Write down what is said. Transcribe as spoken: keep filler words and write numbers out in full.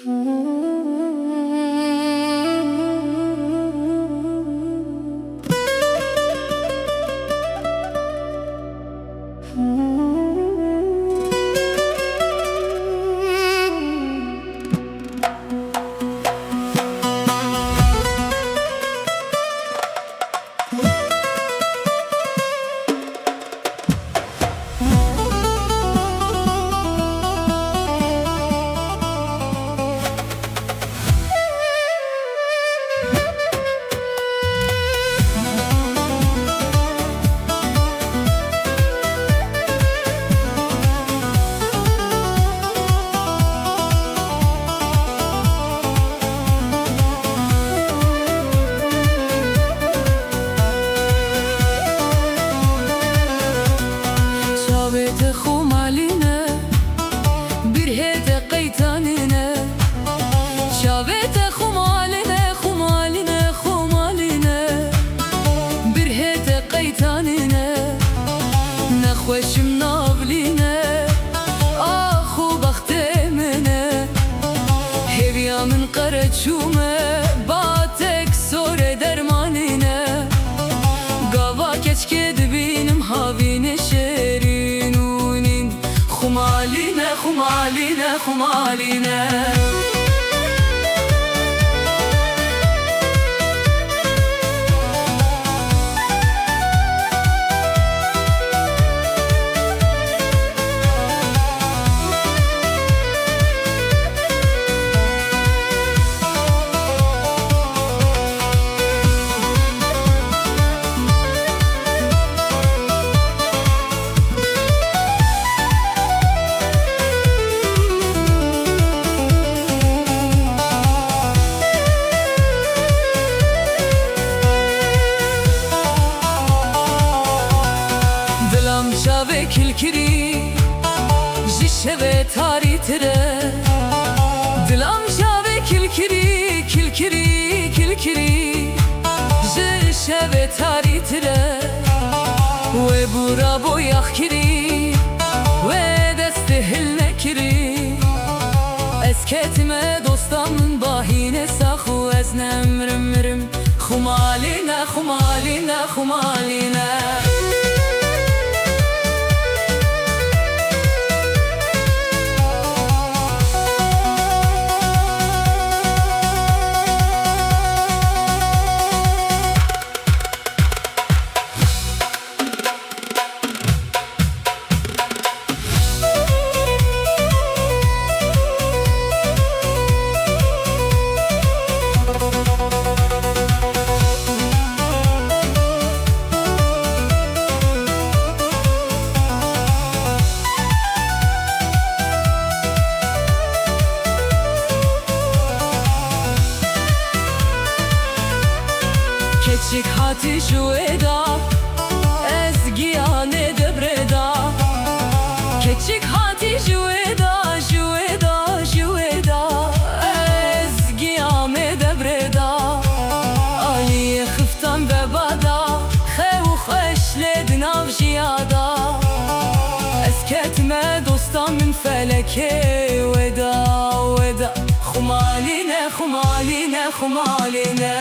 Çavê te xumalî ne, bîrhê te qeytanî ne. Çavê te xumalî ne, xumalî ne, xumalî ne. Bîrhê te qeytanî ne. Nexweşim navlî ne. Ax û bextê min e. Hêviya min qereçûm e. Batek sorê dermanî ne. Gava keçikê dibînim havînê şêrîn û nîn. Xumalî ne, xumalî ne, xumalî ne. Dilam çavê kilkirî ji şevê tarîtir e. Dilam çavê kilkirî, kilkirî, kilkirî ji şevê tarîtir e. Wê bûra bo yaxkirî, wê destê hil nekirî. Ez ketime dosta min bahîne sax û ez nemrim mirim. Xumalî ne, xumalî ne, xumalî ne. Keçik hatî ji wê da, ez giyanê debrê da. Keçik hatî ji wê da, ji wê da, ji wê da, ez giyamê debrê da. Aliyê xiftan veba da, xew û xweş lê di nav jiya da. Ez ketime dosta min felekê wê da, wê da. Xumalî ne, xumalî ne, xumalî ne.